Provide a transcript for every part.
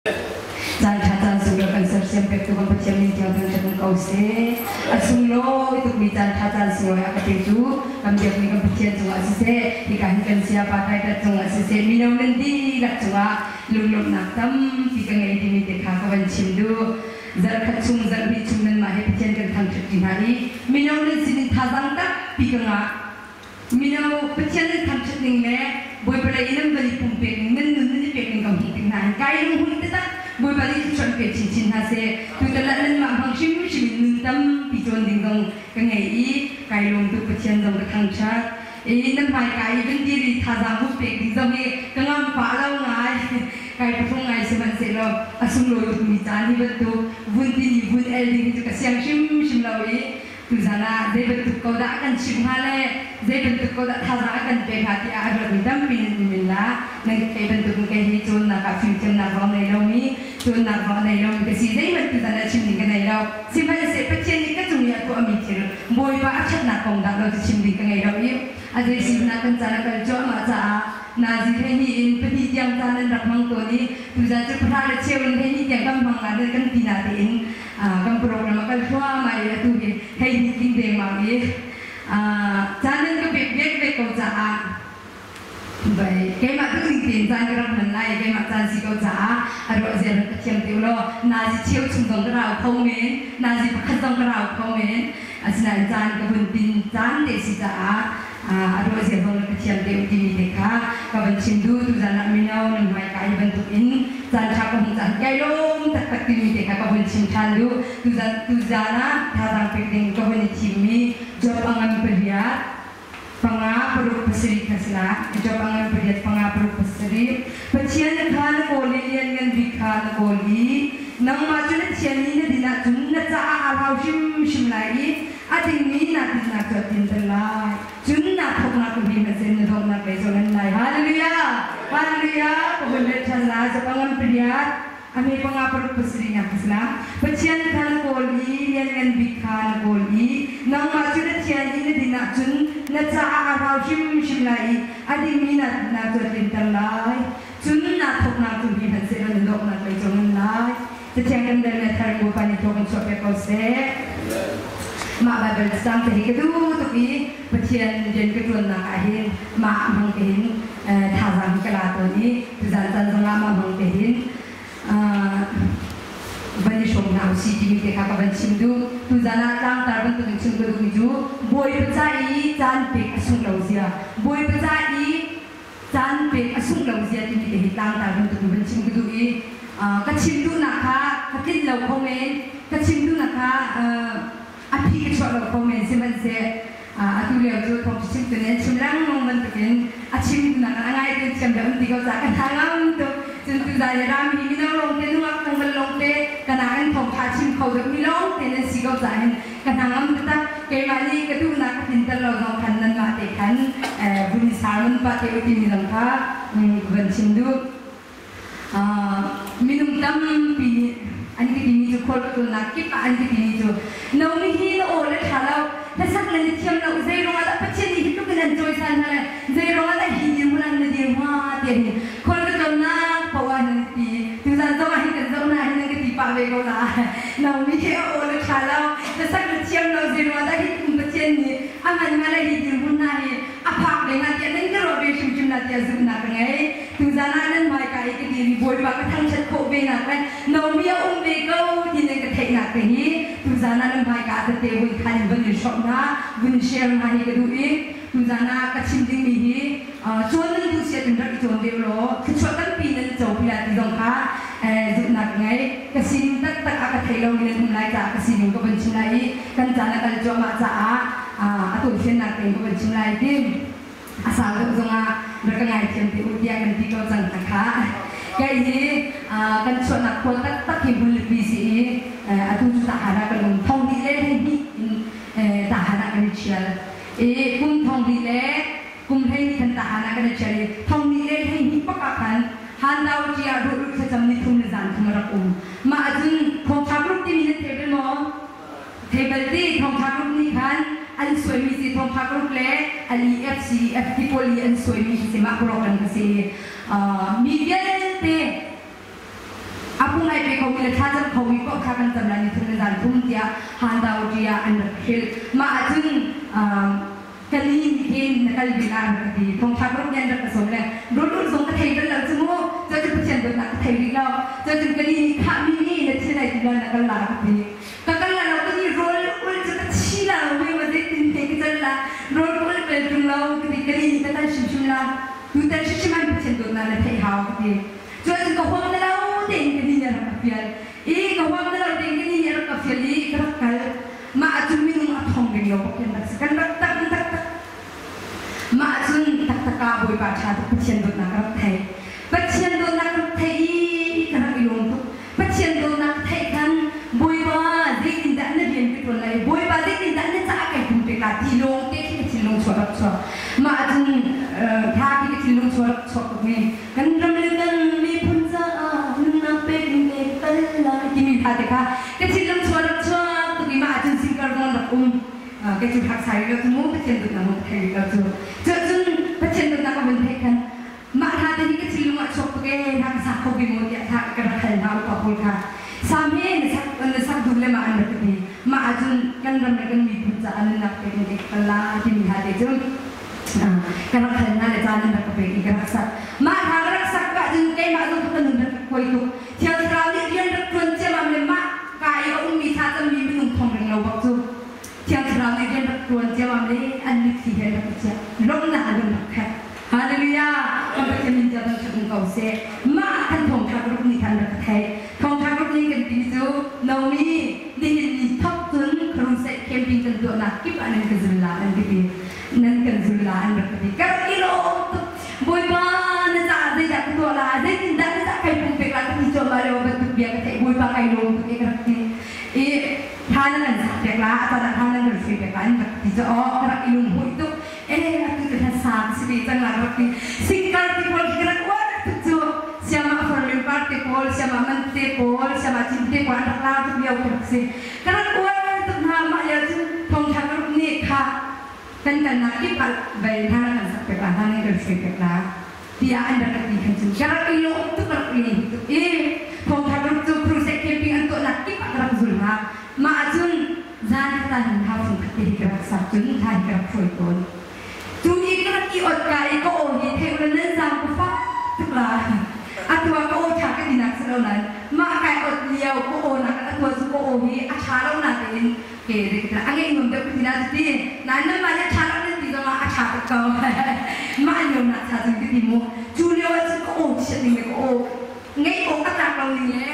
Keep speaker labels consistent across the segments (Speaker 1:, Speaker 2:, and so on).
Speaker 1: Caan ṭha caan sunglawi kan sersiam pektu kan Pathian min tiang thangṭhat um ko seh. A sunglawi tukmi caan ṭha caan sunglawi a ka petu kan biakmi kan Pathian cungah siseh, hika hin kan sayapa Taitat cungah siseh, mino nan dihlak cungah lunglawmhnak tampi ka ngei timi te kha ka van chim duh. Zarhkhat chung, zarhhnih chung nanmah he Pathian kan thangṭhat ṭi hna i mino nan sinin thazaang tampi ka ngah. Mino Pathian nan thangṭhat ning le Bawipa lei i nan van i pumpek ning, nan nun nan i pek ning ka hmuh tik hna hin kai lunghmui taktak. Bawipa nih thluachuah in pe chinchin hna seh. Tutan ah nanmah hmang hrimhrim in nun tampi cawn ding zong ka ngei i kai lawm tuk. Pathian zong ka thangṭhat. I nan hmaika i van dir i thazaang hun pek ding zong hi ka ngamh pah lo ngai. Kai pathum ngai sihmanhsehlaw a sunglawi tukmi caan hi bantuk vun tin i vun el ding hi cu ka siang hrimhrim lo i Tuzan ah zei bantuk ko dah a kan chimh hnga le zei bantuk ko dah thazaang a kan pek hnga tiah a ruatmi tampi nan um men la. Nan ka theih bantukin kei hi cawnnak ah fimthiamnak zong nei lomi, cawnnak zong a nei lomi ka si. Zeihmanh tuzan ah chim ding ka nei lo. Sihmanhsehlaw Pathian nih ka cung i a tuahmi thil Bawipa a ṭhatnak kong dah lo cu chim ding ka ngei lo i a zei si hmanh ah kan caan a kal cuahmah caah nazi 12 in pahnih tiang caan nan rak hmang tawn i tuzan cu pahra le cheu in 12 tiang kan hmang lai kan ti natein Kan program a kal thluahmah i atu hi hei ni tling dengmang i caan nan ka pek vek ve ko caah bai keimah tu ning tein caan ka rak hman lai keimah caan si ko caah a ruah zia rak ka thiam te law nazi cheu chung zong ka rau kho men nazi pakhat zong ka rau kho men asinain caan ka vun tin caan te si caah a ruah zia zong na ka thiam te u timi te kha ka van chim duh. Tuzan ah mino nan hmaika hi bantuk in caan ṭha ka hung caan kai lawm taktak timi te kha ka vun chim ṭhan duh. Tuzan tuzan ah thazaang pek ding ka hun i thimmi Job a ngan pariat panga paruk pasarih kha si la. Job a ngan pariat panga paruk pasarih. Pathian na kha na kawl i lianngan bik kha na kawl i nangmah cu na thian i na din ahcun na caah aa hlau hrimhrim lai i A dingmi na tinnak cu a tinter lai. Cun naa thawknak ka hmi hmanh na dawtnak lei cu a ngan lai. Hallelujah! Hallelujah! Ka hun let ṭhan lai. Zapang pariat, a hme panga paruk pasarih nak ka si la. Pathian kha na kawl i lianngan bik kha na kawl i nangmah cu na thian i na din ahcun na caah a hlau hrimhrim lai i a dingmi na tinnak cu a tlinter lai. Cun naa thawknak cu hmi hmanh seh na dawtnak lei cu a ngan lai. Cathiang kan rel le thar Bawipa nih thawk in chuahpiak ko seh. Mah Baibal cacang te hi ka duh tuk i Pathian rian ka ṭuannak ah hin mah hmang te hin thazaang hi ka la tawn i tuzan caan zongah mah hmang te hin van i hrawm hna usih timi te kha ka van chim duh. Tuzan ah tlangtar bantukin chim ka duhmi cu Bawipa ca i caan pek a sungh lo zia, Bawipa ca i caan pek a sungh lo zia timi te hi tlangtar bantukin van chim ka duh i ka chim duhnak kha ka tlinh lo kho men, ka chim duhnak kha a phi ka chuah lo kho men. Sihmanhseh atu lio cu thawngṭha chimtu nih an chim lengmang bantukin a chim duhnak a ngai te thiam deuh an ti ko caah ka hna ngam tuk. Cun tuzan i rami hi mino lawngte, nungak tlangval lawngte kanak in thawngṭha chim kho deuhmi lawngte nan si ko caah hin ka hnangam taktak. Keimah nih ka duhnak ka tlinter lo zong khan nanmah te khan vun i sermon pah te u timi zong kha van chim duh. Minung tampi nih an ka timi cu khual ka ṭuannak kip ah an ka timi cu Naomi hi na aw le ṭha lo, hlasak le na thiam lo, zei ruangah dah Pathian nih hi tluk in an cawisan hna le zei ruangah dah hi dirhmun ah na dir hnga tiah hin khual ka ṭuannak paoh ah nan ka ti. Tuzan zong ah hin kan zoh hna hin nan ka ti pah ve ko la. Naomi hi a aw le ṭha lo, hlasak le thiam lo, zei ruangah dah hi tluk in Pathian nih a hman hnga le hi dirhmun hna hi a phak ve hnga tiah nan ka ruah ve hrimhrim la tiah zumhnak ka ngei. Tuzan ah nan hmaika i ka dir i Bawipa ka thangṭhat khawh ve nak le Naomi a um ve ko ti nan ka theihnak te hi tuzan ah nan hmaika ah tete vun khan in van in hrawmh hna, vun share hna hi ka duh i tuzan ah ka chim dingmi hi cawn nan duh si ahcun rak i cawn ve ulaw thluachuah tampi nan co pi lai ti zong kha zumhnak ka ngei. Ka sining taktak a ka thei lomi nan um lai caah ka sining ka vun chim lai i kan caan a kal cuahmah caah a tawifiannak tein ka vun chim lai ti. A sau deuh zongah rak ka ngaithiam te u tiah kan ti ko cang hna kha. Kei hi kan chuahnak khua taktak hi hmunlipi si i atu cu Tahan ah kan um. Thong hnih le 12 in Tahan ah kan i ṭhial. I kum thong hnih le kum 12 khan Tahan ah kan i ṭhial i thong hnih le 12 bak ah khan Handau ṭi ah ruhrut thlacam ni thum le zan thum a rak um. Mah ahcun thawngṭha group timi nan thei bal maw? Thei bal ti thawngṭha group nih khan an suaimi si thawngṭha group le LEFC FT pawl i an suaimi hi si mah program kha si. Mi vialte A pung ai pe khomi le thlacam khomi paoh thla kan cam lai ni thum le zan thum tiah Han Dao tiah an rak hrilh. Mah ahcun ka ni nihin na kal ve la an rak ka ti. Thongtha ka rak an rak ka sawm le rawl zong ka thei bal lo cu mu. Cun Pathian dawtnak ka thei rih lo. Cun ka ni nih khah mi nih na thil ai ti la na kal la ka ti. Ka kal la lo ka ni rawl ul cu ka thi la lo ve ma zeitin he ka cal la rawl ka ul bel tung lo ka ti ka ni nih ka tal hrimhrim la. Tutan hrimhrim an Pathian dawtnak na theih hau ka ti. Cun ka huam na lo tein ka ni nih a rak ka fial. I ka huam na lo tein ka ni nih a rak ka fial i ka rak kal. Mah cu minung a thong ring lo bak hin rak si. Kan rak tak taktak. Mah cun taktak ah Bawipa ṭha tuk Pathian dawtnak ka rak thei. Pathian dawtnak ka rak thei i ka rak i lawm tuk. Pathian dawtnak ka theih khan Bawipa zeitindah na rian ka ṭuan lai? Bawipa zeitindah na caah kai pumpek la ti lawng te khi ka thinlung chuah rak chuak. Mah cun tha khi ka thinlung chuah rak chuak tuk mi kan ram le kan miphun caah nunnak pek in le kal lai timi hla te kha ka thinlung chuah rak chuak tuk i mah ahcun singkar zong rak um. Kei cu hrak sai rih lo cu mu Pathian dawtnak mu ka thei rih lo cu. Cuahcun Pathian dawtnak ka vun theih khan mah hla te hi ka thinlung ah chuak tuk ee hla ka sak kho ve maw tiah hla ka rak hal hna upa pawl kha sam he na sak na sak duh le mah an rak ka ti. Mah ahcun kan ram le kan miphun caah nunnak pek in ka kal la timi hla te cu ka rak hal hna le caan an rak ka pek i ka rak sak. Mah hla ka rak sak ahcun keimah zong ka nun rak ka kuai tuk. Thiang Thlarau nih rian rak ṭuan ciammam le mah ka i a ummi thlacammi minung thong ring lo bak cu Thiang Thlarau nih rian rak ṭuan ciammam le an mitthli he rak i chiah lawmhnak an rak khat. Hallelujah! Kan Pathian min tiang thangṭhat um ko seh. Mah ah khan thawngṭha group nih khan rak ka theih. Thawngṭha group nih kan timi cu Naomi nihin ni thawk cun crusade camping kan tuahnak kip ah nan ka zul la an ka ti. Nan kan zul la an rak ka ti. Ka rak i lawm tuk. Bawipa na caah zeidah ka tuah la? Zeitindah na caah kai pumpek la ka ti cuahmah lio bantuk bia ka theih. Bawipa kai lawm tuk e ka rak ti. I thla nan kan sak pek la, a caan ah thla nan kan hruai pek la an rak ti cu aw ka rak i lunghmuih tuk. Eh atu cu hla sa ka si ve cang la ka rak ti. Singkar ti pawl khi ka rak uar tuk cu. Siama Farming Park te pawl, Siama Man te pawl, Siama Cin te pawl an rak lar tuk lio khi rak si. Ka rak uar tuk hna mah lio cun thawngṭha ka rak nih kha kan kalnak kip ah vei hna kan sak pek la hna nih kan hruai pek la tiah an rak ka ti khan cun ka rak i lawm tuk ka rak i lung tuk i thawngṭha group cu crusade camping an tuahnak kip ah ka rak zul hna. Mah ahcun zan khat ah hin hau fung khat te hi ka rak sak cun thla hi ka rak hruai tawn. Tu i ka rak i ot ka i ka aw hi thei ula nan zaang ka fak tuk la. Atu ah ka aw ṭha ka tinak si lo nain mah kai ot lio ka aw nak atu ah cu ka aw hi a ṭha lo natein ke dek a ngeih nuam deuh ka ti na ti. Nain nanmah nih a ṭha lo nan ti zongah a ṭha tuk ko. Mah lio nak cha cun ka ti mu. Cu lio ah cun ka aw chiat ning le ka aw ngeih awk a tlak lo ning le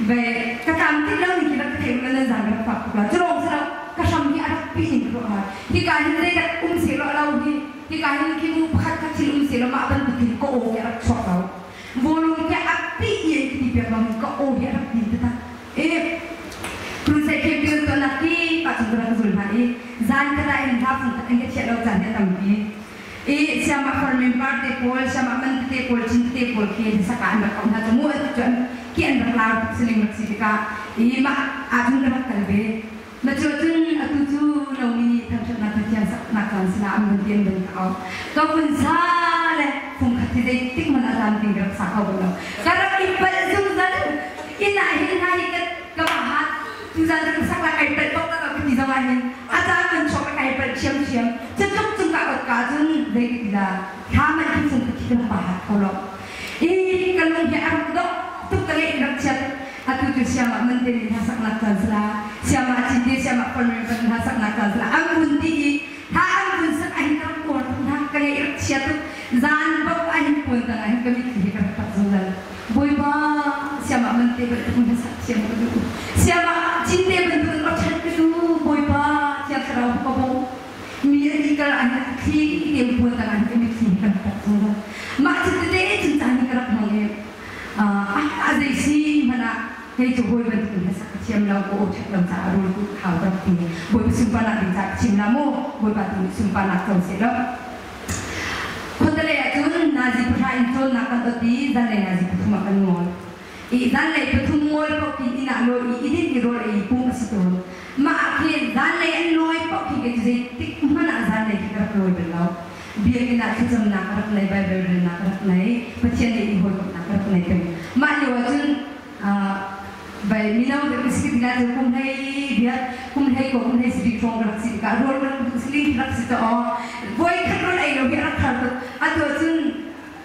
Speaker 1: ve ka tlam tik lo ning khi rak ka thei nan zan rak fak tuk la cu lawng si lo ka hram hi a rak pi ning ka ruah hika hin zeidah um se lo lo hi hika hin khi mu pakhat khat thil um se lo mah bantuk hin ka aw hi a rak chuak lo volume khi a pi i ka ti piak lo hin ka aw hi a rak din taktak e crusade campaign tuahnak ki pa chung ka rak zul hna i zan khat ah in hla fung khat an ka thiah lo caan hi a tampi i siamah farming par te pawl siamah man tete pawl chin tete pawl khi hlasak ah an rak auh hna cu mu an ti cu an ki an rak lar tuk sining rak si tikah i mah ahcun ka rak kal ve ma cu cun atu cu Naomi nih thangṭhatnak Pathian saknak caan sinah an vun ti an vun ka auh ka vun sa le fungkhat hi zeitik hmanh a zan ding ka rak sa kho bal lo ka rak i palh zungzal inn ah hin hna hi ka ka va hat tuzan cu ka sak la kai palh bak lo ka ti zong ah hin a caan kan chuak ka kai palh ṭhiamṭhiam cutluk cung ka ot ka cun zei ka ti la thla manh khi cung ka thi ka pa hat kho lo i ka lung hi a rak dok tuk ka ngeih rak chiat atu cu siamah man te hna saknak caan sala siamah chin te siamah farmer ban hna saknak caan sala an vun ti i tha an vun sak ahin ka rak uar tuk hna ka ngeih rak chia tuk zan bok ahin puan tang ahin ka mitthli hi ka rak tap zungzal Bawipa siamah man te bantuk in sak thiam ka duh. Siamah cinte bantuk in awṭhat ka duh. Bawipa Thiang Thlarau ka bawmh. Mi an i kal an thli te puan tang an ka mitthli hi kan rak zungzal. Mah cu tete cun caan hi ka rak hmang i a zei si hmanh ah kei cu hawi bantuk in hlasak ka thiam lo, ka aw ṭhat lo caah rawl ku ka hau ka rak ti. Bawipa sunparnak ding caah ka chim la mu. Bawipa tu nih sunparnak co seh law. Khuatelei ahcun nazi pahra in cawnnak kan ot i zanlei nazi pathum ah kan ngawl. I zanlei pathum ngawl paoh khi inn ah lawi i i dinh i rawl ei i pum a si tawn. Mah ah khin zanlei an lawi paoh khi kei cu zeitik hmanh ah zanlei khi ka rak lawi bal lo. Biakinn ah thlacamnak ka rak nei, Baibal relnak ka rak nei, Pathian nih i hawikomhnak ka rak nei peng. Mah lio ahcun. Bai mino deuh si ti lai cu kum hlei biat kum hlei ko kum hlei si hrawng rak si ka rawl rak duh siling rak si to voi khat rawl ei lo hi rak thar tuk. Atu cun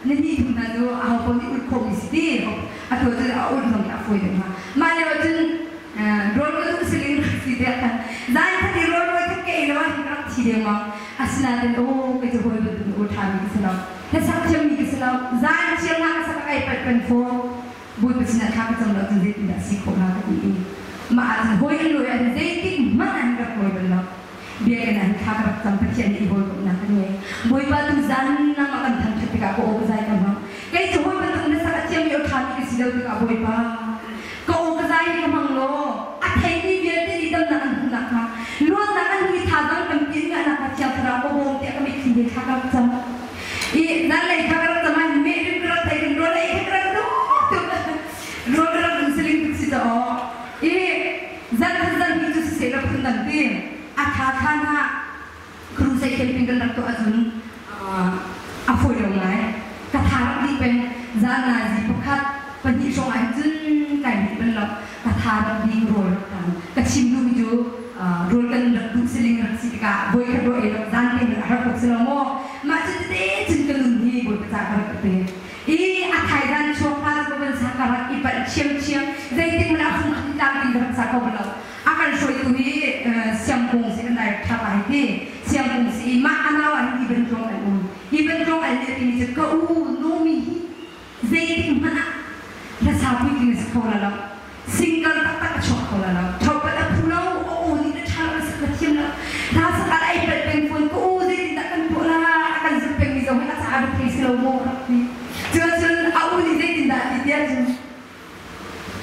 Speaker 1: ni hnih thum hna cu aho paoh nih ulh khawhmi si ti. Atu cun a ulh zong a fawi deuh hnga. Mah lio cun rawl ka duh siling rak si te khan zan khat i rawl voi khat ka ei lo ah hin rak thi dengmang. Asinain aw kei cu hawi bantuk in ur ṭhami ka si lo, hlasak thiammi ka si lo, zan thiam hna ka sak a kai palh pen fawn. Bawipa sinah thla ka cam lo cun zeitindah si khawh hnga ka ti i mah ah cun hawi an lawi ahcun zeitik hmanh ah hin rak lawi bal lo. Biakinn ah hin thla ka rak cam. Pathian nih i hawikomhnak kan ngei. Bawipa, tu zan nangmah kan thangṭhat tikah ka aw ka zai ka hmang. Kei cu hawi bantuk hlasak a thiammi aw ṭhami ka si lo tikah Bawipa, ka aw ka zai hi ka hmang law a theimi vialte nih damnak an hmuh nakhnga, luatnak an hmuh i thazaang tampi an ngah nakhnga Thiang Thlarau ka bawm tiah ka mitthli he thla ka rak cam. I zanlei thla ka rak cam ah meh rim ka rak thei kan rawl ei kha ka rak duh tuk. Rawl ka rak dum saling tuk si caw. I zan khat zan hnih cu siseh law phun dang ti a tha tha hna crusade camping kan rak tuah ahcun a fawi lo ngai. Ka tha rak dih peng. Zan nazi pakhat pahnih hrawng ah hin cun kai hngilh bal lo. Ka tha rak dih, rawl rak tang. Ka chim duhmi cu rawl kan rak duh siling rak si tikah voi khat rawl ei lo zan te a har tuk si lo maw? Mah cu tete cun ka nun hi Bawipa ca ka rak ka pe. I a thaizan chuak hna cu ka van sa ka rak i palh ṭhiamṭhiam. Zeitik hmanh ah fung khat tlang ding ka rak sa kho bal lo. A kan hruaitu hi Siangkung si kan direct ṭha pa hi ti. Siangkung si i mah a nau ah hin Ivan Tlawng an um. Ivan Tlawng an nih a timi cu ka u Nomi hi zeitik hmanh ah hlasa puitling a si kho la lo. Single taktak a chuak kho la lo. Ṭhopat a phu lo, a aw nih na ṭha lo, na sak na thiam lo. Hla sak ah ai palh peng fawn, ka u zeitindah kan tuah la, a kan zumh pengmi zong hi a caah va thei si lo maw rak ti. Cuacun a u nih zeitindah a ti tiah cun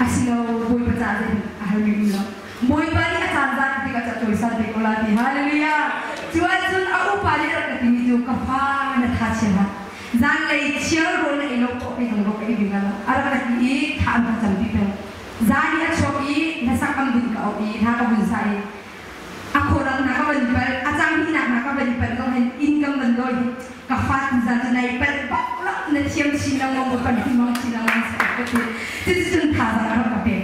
Speaker 1: a si lo, Bawipa caah zeitin a hal rih lo. Bawipa nih a caan zat tikah ca cawisan te ko la ti. Hallelujah. Cuacun a upa nih a rak ka timi cu ka fa na tha chia hlah. Zanlei chiar rawl na ei lo khawh kei zong rawk ka ei ve la lo. A rak ka ti i thla an ka campi peng. Zan i a chuak i hlasak an vun ka auh i hla ka vun sa i a khawrang hna ka van palh, a cang hnihnak hna ka van i palh zong hin inn kan van dawi hi ka fa tu zan cu nai palh bak lo, na thiam chin lengmang maw kan hmang chin lengmang si ka ti. Cuticun thazaang a rak ka pek.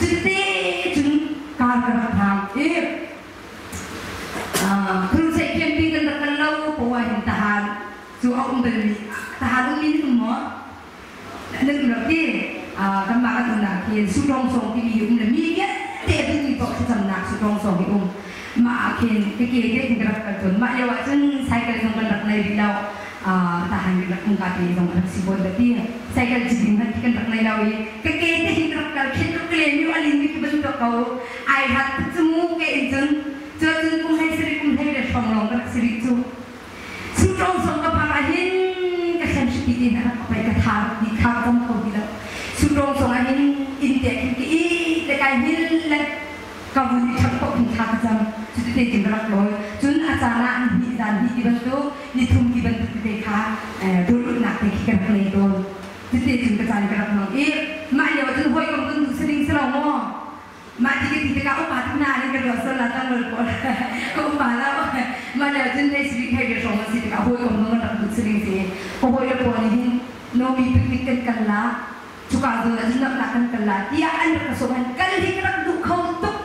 Speaker 1: Cute cun kar ka rak hlang i Crusade camping kan rak kal lo poah hin tahan cu a um balmi tahan ummi nan um maw? Nan um rak ti. Kanmah kan umnak hin Sutawng song timi hi um le mi vialte a duhmi paoh thlacamnak Sutawng song hi um. Mah ah khin ka ke te khin ka rak kal tawn. Mah lio ah cun cycle zong kan rak nei rih lo. Tahan kan rak um ka te zong a rak si fawn ka ti. Cycle ci ding hmanh khi kan rak nei lo i ka ke te hin ka rak kal khin ka klem i a lin mi khi bantuk ko. Ai hat tuk cu mu ke in cun. Cun kum hlei sarih kum hlei le hrawng lawng ka rak si rih cu. Sutawng song ka phak ah hin ka thlen hripi in a rak ka pei ka tha rak ti kha ka cam kho ti lo. Sutawng song ah hin inn te khin ka it le kai hngil le ka vun i ṭhang paoh khin thla ka cam. Cutite cun ka rak lawi. Cun a caan ah ni hnih zan hnih ti bantuk, ni thum ti bantuk tete kha rawlulhnak te khi ka rak nei tawn. Cute cun ka caan ka rak hmang i mah lio ah cun hawikom kan duh saling si lo maw? Mah ti ka ti tikah upa tuk na in ka ruah sual la tang pawl ka upa lo. Mah lio cun hei siri hei ve hrawng a si tikah hawikom zong kan rak duh siling si. Ka hawi le pawl nih hin Nomi picnic kan kal la, cuka zawn ah cun nuamhnak kan kal la tiah an rak ka sawm han kal hi ka rak duh kho tuk.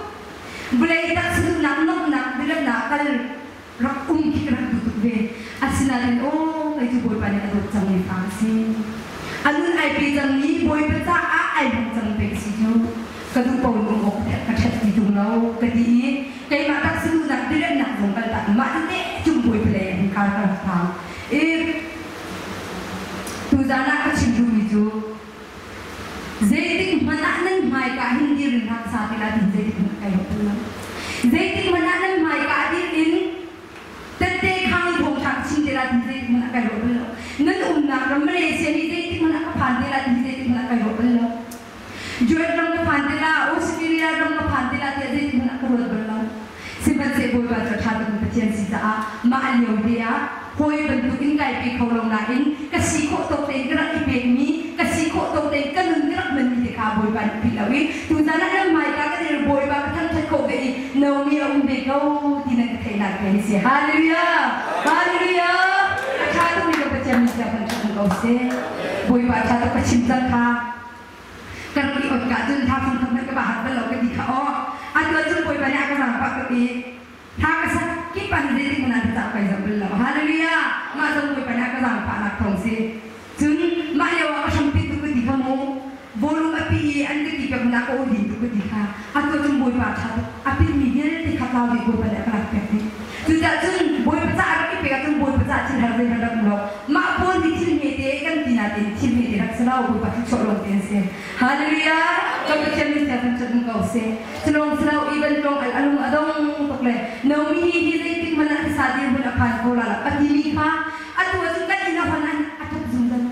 Speaker 1: Vawlei taksa duhnak nuamhnak bialamnak kal rak um khi ka rak duh tuk ve. Asinain aw kei cu Bawipa nih a dawt cangmi fa ka si. A nun ai pe cangmi Bawipa caah ai hmang cang pei ka si cu. Ka duh ko in um awk ka ṭhat ti ṭung lo ka ti i keimah taksa duhnak diriamnak zong kal tak mah tete cung Bawipa lei ah hin kar ka rak thang. I tuzaan ah ka chim duhmi cu zeitik hmanh ah nan hmaika hin dir in hak sa ti la tin zeitik hmanh ah kai rawh bal lo. Zeitik hmanh ah nan hmaika ah dir in tette khang in thawngṭha ka chim te la tin zeitik hmanh ah kai rawh bal lo. Nan umnak ram Malaysia hi zeitik hmanh ah ka phan te la tin zeitik hmanh ah kai rawh bal lo. Jordan ram ka phan te la, Australia ram ka phan te la tiah zeitik hmanh ah ka ruat bal lo. Sihmanhseh Bawipa cu a ṭha tukmi Pathian si caah mah lio te ah hawi bantuk in kai pe kho lo nain ka si khawh tawk tein ka rak i pekmi, ka si khawh tawk tein ka nun ka rak hmanmi te kha Bawipa nih philh lo i tuzan ah nan hmaika ka dir Bawipa ka thangṭhat khawh ve i Naomi a um ve ko ti nan ka theihnak te hi si. Hallelujah! Hallelujah! A ṭha tukmi kan Pathian min tiang kan ṭhat ko seh. Bawipa ṭha tuk ka chim cang kha. Ka rak i ot ka cun tha fung khat hmanh ka ba hat bal lo ka ti kha aw. Atu ahcun Bawipa nih a ka zaangfah tuk i tha ka sak kip ah hin zeitik hmanh ah thlacam kai zoh bal lo. Hallelujah! Mah zong Bawipa nih a ka zaangfahnak thawng si. Cun mah lio ah ka hrampi tuk ka ti kha mu. Bawlung a pi i an ka ti piak hmanh ah ka aw din tuk ka ti kha. Atu ahcun Bawipa tha tuk. A pitmi vialte kha tlau dih Bawipa nih a ka lak piak dih. Cucaah cun Bawipa caah rak i pek ahcun Bawipa caah thil har zeihmanh rak um lo. Mah pawl nih thil hmete kan ti nain thil hmete rak si lo. Bawipa thluachuah lawng te an si. Hallelujah! Kan Pathian min thiang thangṭhat um ko seh. Culawng si lo i van al alung a dong tuk le Naomi hi hi zeitik hmanh ah thisa dirhmun a phan kho la lo a timi kha atu ahcun kan inn a hon an a ṭap zungzal.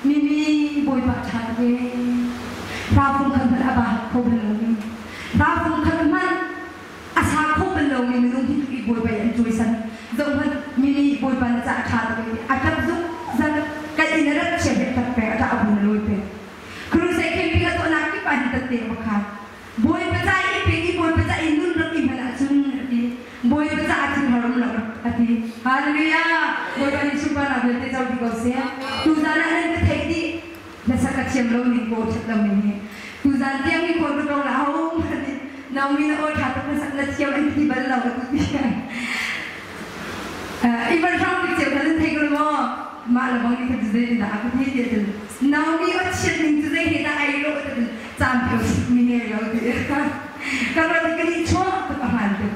Speaker 1: Mimi Bawipa ṭha tuk ee. Hla fung khat hmanh a ba kho bal lomi. Hla fung khat hmanh a sa kho bal lomi minung hi tluk i Bawipa i an cawisan. Zohhmanh mimi Bawipa na caah ṭha tuk ee ti a ṭap zungzal. Kan inn a rat chia he ṭap peng a ṭah a bun a lawi peng. Crusade camping a tuahnak kip ah hin tatte a va khar. Bawipa ca i pek i Bawipa ca i nun rak i hman ahcun a ti. Bawipa caah thil har um lo a ti. Hallelujah! Bawipa nih sunparnak vialte co dih ko seh. Tuzan ah nan ka theih dih. Hlasak ka thiam lo ning ko ṭhat lo ning hi. Tuzan tiang hi khawi ka ṭong la ho nih Naomi na aw ṭha tuk hlasak na thiam an ti bal lo ka ti. Ivan hrang bik cio kha nan thei ko maw? Mah le bang nih khan cu zeitindah a ka thei ti ahcun Naomi a chiat ning cu zei he dah ai lawh ti caan pheo mi ngei lo ti. Ka ruat i ka nih chuah tuk a hmaan tuk.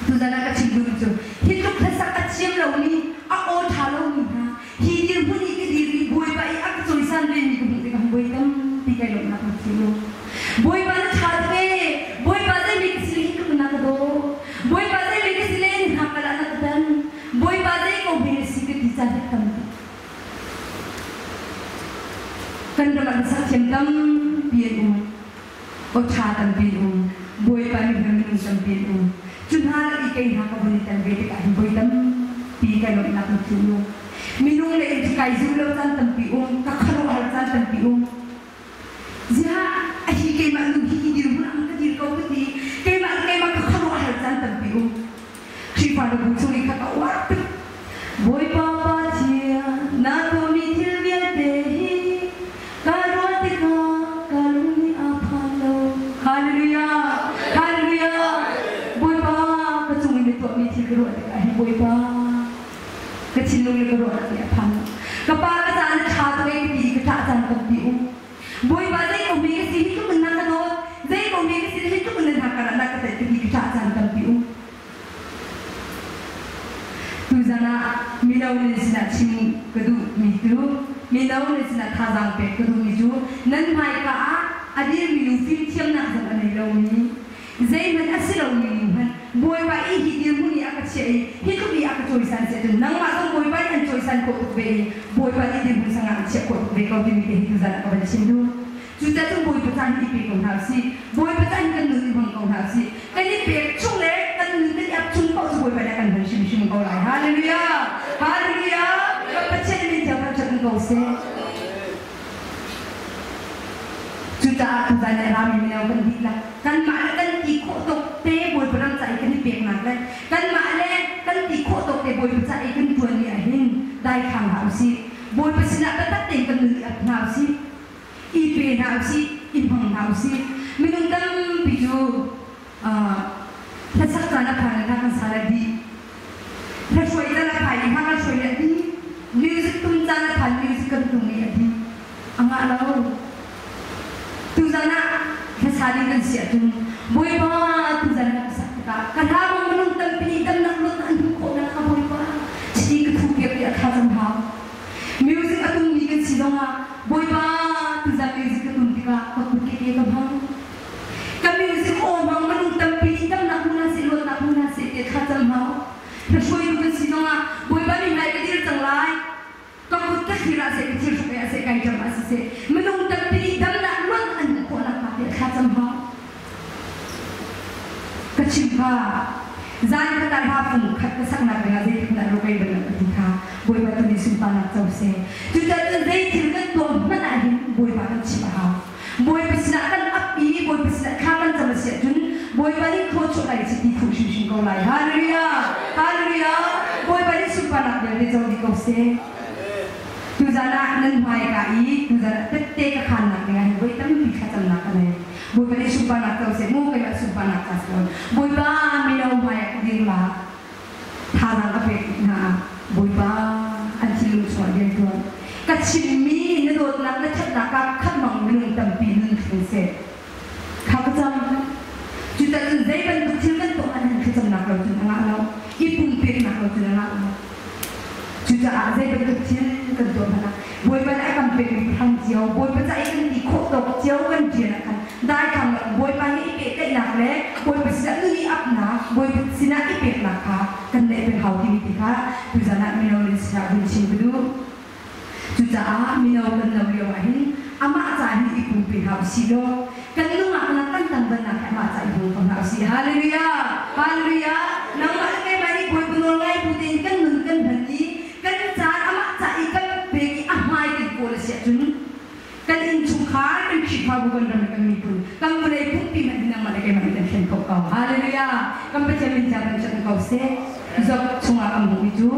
Speaker 1: Tuzan ah ka chim duhmi cu hi tluk hlasak a thiam lomi, a aw ṭha lomi hna hi dirhmun i ka dir i Bawipa i a ka cawisan vemi ka hmuh tikah bawi tampi kai lawmhnak na thil u. Bawipa na ṭha tuk ee! Bawipa zeimi ka si le hi tluk na ka daw. Bawipa zeimi ka si le na hngak ah na ka dan. Bawipa zei ko hme na si ka ti caan hi a tam tuk. Kan ram ah hlasak thiam tampi an um. Aw ṭha tampi an um. Bawipa nih minung tampi an um. Cu hna lak i kei hna ka vun i tel ve tikah hin voi tampi kai lawmhnak na thil u. Minung le in cu kai zum lo caan tampi um, ka khuaruahhar caan tampi um. Ziah a hi keimah nu hi hi dirhmun ah ka dir ko ka ti. Keimah le keimah ka khuaruahhar caan tampi um. Khrihfa na bu chung i kha ka uar tuk. Bawipa Pathian, na tuahmi thil vialte hi ka ruah tikah ka lung nih a phan lo. Hallelujah! Hallelujah! Bawipa, ka cung i na tuahmi thil ka ruah tikah hin Bawipa, ka thinlung le ka ruahnak nih a phan lo. Ka pa ka caah na ṭha tuk ee ka ti i ka ṭah caan tampi um. Bawipa zei ko hme ka si hi tluk in na ka dawt, zei ko hme ka si hi tluk in na hna karah na ka tlaih ka ti ka ṭah caan tampi um. Tuzan ah mino nan sinah chim ka duhmi cu mino nan sinah thazaang pek ka duhmi cu nan hmaika ah a dirmi nu fimthiamnak zong a nei lomi zeihmanh a si lomi nu hmanh Bawipa i hi dirhmun i a ka chiah i hi tluk i a ka cawisan si ahcun nangmah zong Bawipa nih an cawisan khawh tuk ve i Bawipa nih dirhmun sangah an chiah khawh tuk ve ko timi te hi tuzan ah ka van chim duh. Cucaah cun Bawipa caan hi i pe ko hna usih. Bawipa caan hi kan nun i hmang ko hna usih. Kan i pek chung le kan nun kan i ap chung paoh cu Bawipa nih a kan hman hrimhrim ko lai. Hallelujah! Hallelujah! Kan Pathian min thiang thangṭhat in ko seh. Cucaah tuzan i a rami mino kan dihlak kanmah le kan ti khawh tawk te Bawipa ram ca i kan i peknak le kanmah le kan ti khawh tawk te Bawipa ca i kan ṭuanmi ah hin daithlang hlah usih. Bawipa sinah biatak tein kan nun i ap hna usih. I pe hna usih, i hmang hna usih. Minung tampi cu hlasak caan a phan in hla kan sa le dih. Hlahruai caan a phan i hla kan hruai le a dih. Music tum caan a phan music kan tum i a dih. A ngah lo. Tuzan ah hlasa ding kan si ahcun Bawipa tuzan na ka sak tikah ka hla bang minung tampi nih damnak luatnak an hmuh khawh nakhnga Bawipa chiti ka thuh piak tiah thla cam hau. Music a tummi kan si zongah Bawipa tuzan music ka tum tikah ka kut ke ke ka hmang. Ka music aw hmang minung tampi nih damnak hmu hna seh luatnak hmu hna seh tiah thla cam hau. Hla-hruaitu kan si zongah Bawipa nih hmai ka dir cang lai. Ka kut ka thlir ah seh, ka thil hruk ah seh, kai ṭam ah siseh, minung tampi nih damnak luat an hmuh khawh nakhnga tiah thla cam hau. Ka chim kha zan khat ah hla fung khat ka saknak dingah zeitik hmanh ah rukai bal lo ka ti kha Bawipa tu nih sunparnak co seh. Cucaah cun zei thil kan tuah hmanh ah hin Bawipa kan chimh a hau. Bawipa sinah kan ap i Bawipa sinah thla kan cam a si ahcun Bawipa nih thawchuah lai si ti thu hrimhrim ko lai. Hallelujah! Hallelujah! Bawipa nih sunparnak vialte co dih ko seh. Tuzan ah nan hmaika i tuzan ah tette ka khannak dingah hin voi tampi thlacamnak ka nei. Bawipa nih sunparnak co seh mu, keimah sunparnak ca si lo. Bawipa mino hmai ah ka dir la, thazaang ka pek hna ah Bawipa an thinlung chungah rian ṭuan. Ka chimmi na dawtnak na ṭhatnak ah khamang minung tampi nun thleng seh. Kha ka cam. Cutan cun zei bantuk thil kan tuah hmanh hin thlacamnak lo cun a ngah lo. I pumpeknak lo cun a ngah lo. Cucaah zei bantuk thil kan tuah hmanh ah Bawipa nih a kan pekmi hram cio, Bawipa ca i kan ti khawh tawk cio kan rian ah khan daithlang lo Bawipa he i pehtlaihnak le Bawipa sinah nun i apnak, Bawipa sinah i peknak kha kan neih peng hau timi ti kha tuzan ah mino nan sinah vun chim ka duh. Cucaah mino kan no lio ahhin amah ca hin i pumpe hna usih law kan nungak nak kan tangvannak hi amah ca i hmang ko hna usih. Hallelujah! Hallelujah! Nangmah le keimah nih Bawipa nawl ngai bu tein kan nun kan hman i kan caan amah ca i kan pek i a hmai kan kawl a si ahcun kan innchungkhar, kan Khrihfabu, kan ram le kan miphun, kan vawlei pumpi hmanh hi nangmah le keimah nih kan thlen khawh ko. Hallelujah! Kan Pathian min thiang kan ṭanh ko seh. Job chungah kan hmuhmi cu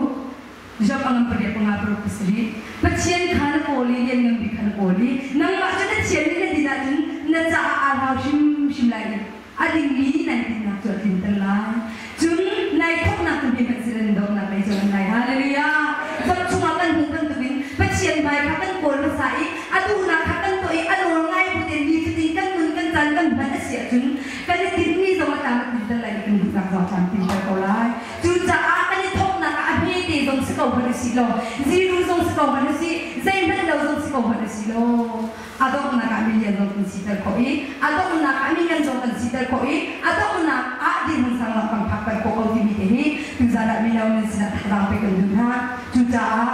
Speaker 1: Job a ngan pariat panga paruk pasarih. Pathian kha na kawl i lianngan bik kha na kawl i nangmah cu na thian i na din ahcun na caah aa hlau hrimhrim lai i a dingmi nan dinnak cu a tlinter lai. Cun nai thawknak tu hme hmanh si nan donghnak lei cu an lai. Hallelujah! Job chungah kan hmuh bantukin Pathian hmai kha kan kawl hmasa i a duhnak kha kan tuah i a nawl ngai bu tein nifatin kan nun kan caan kan hman a si ahcun kan i tinhmi zong a tlam a tlinter lai i kan duhnak zong a tlam tlinter ko lai. Cucaah kan i thawknak ah a hmete zong si ko hmanh usih law, ziru zong si ko hmanh usih, zeihmanh lo zong si ko hmanh usih law, a donghnak ah milian zong kan siter khawh i, a donghnak ah mingan zong kan siter khawh i, a donghnak ah dirhmun sang zong kan phakter khawh ko timi te hi tuzan ah mino nan sinah thazaang pek kan duh hna. Cucaah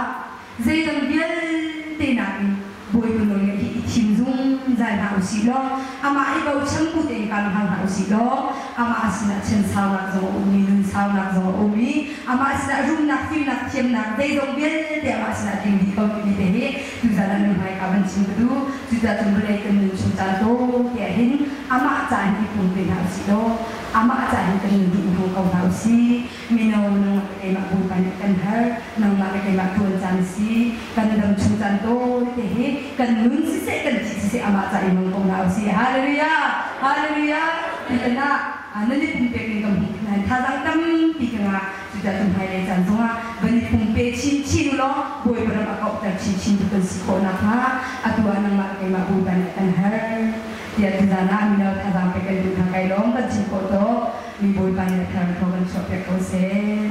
Speaker 1: zeidang vialte nakin Bawipa nawlngaih hi i thim zungzal hna usih law amah i bochan bu tein kal hna hna usih law amah sinah chansaunak zong a um i nunsaunak zong a um i amah sinah rumnak fimnak thiamnak zeizong vialte amah sinah tling dih ko timi te hi tuzan ah nan hmaika van chim ka duh. Cucaah cun vawlei kan nun chung caan tawte ah hin amah ca hin i pum ve hna usih law amah ca hin kan nun duh hmang ko hna usih. Mino nangmah le keimah Bawipa nih kan har, nangmah le keimah ṭuan caan a si. Kan dam chung caan tawite hi kan nun siseh kan thih siseh amah ca i hmang ko hna usih. Hallelujah! Hallelujah! Tutan ah nan i pumpek ning kan hmuh nain thazaang tampi ka ngah. Cucaah cun hmailei caan zongah van i pumpe chinchin u law Bawipa ram a kauhter chinchin tu kan si khawh nakhnga atu ah nangmah le keimah Bawipa nih a kan har tiah tuzaan ah mino thazaang pek kan duh hna. Kai lawm kan chim khawh tawh. Mi Bawipa nih a thar thaw kan chuahpiak ko seh.